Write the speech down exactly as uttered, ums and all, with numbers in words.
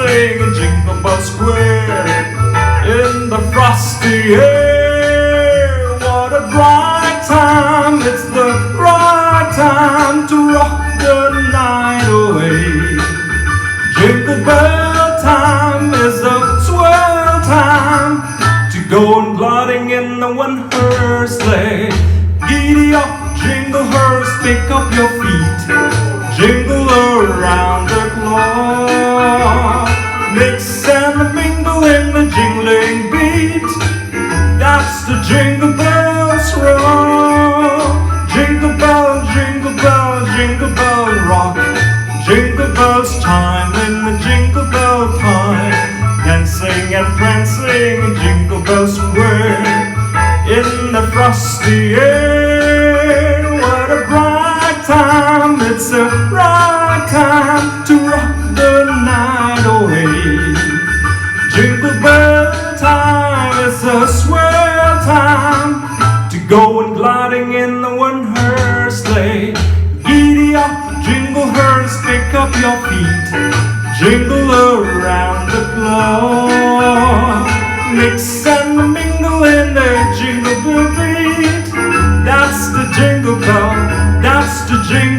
Jingle Bell Square in the frosty air. What a bright time, it's the right time to rock the night away. Jingle bell time is a swell time to go and gliding in the one horse sleigh. Giddy up, jingle horse, pick up your feet. Jingle around the clock. Mix and mingle in the jingling beat. That's the Jingle Bells roll. Jingle bell, jingle bell, jingle bell rock. Jingle bells chime in the jingle bell time. Dancing and prancing in Jingle Bell Square. In the frosty air, what a bright time. It's a bright time to rock the night away. Jingle bell time is a swell time to go and gliding in the one horse sleigh. Giddy up, jingle horse, pick up your feet. Jingle around the clock. Mix and mingle in the jingle bell beat. That's the jingle bell, that's the jingle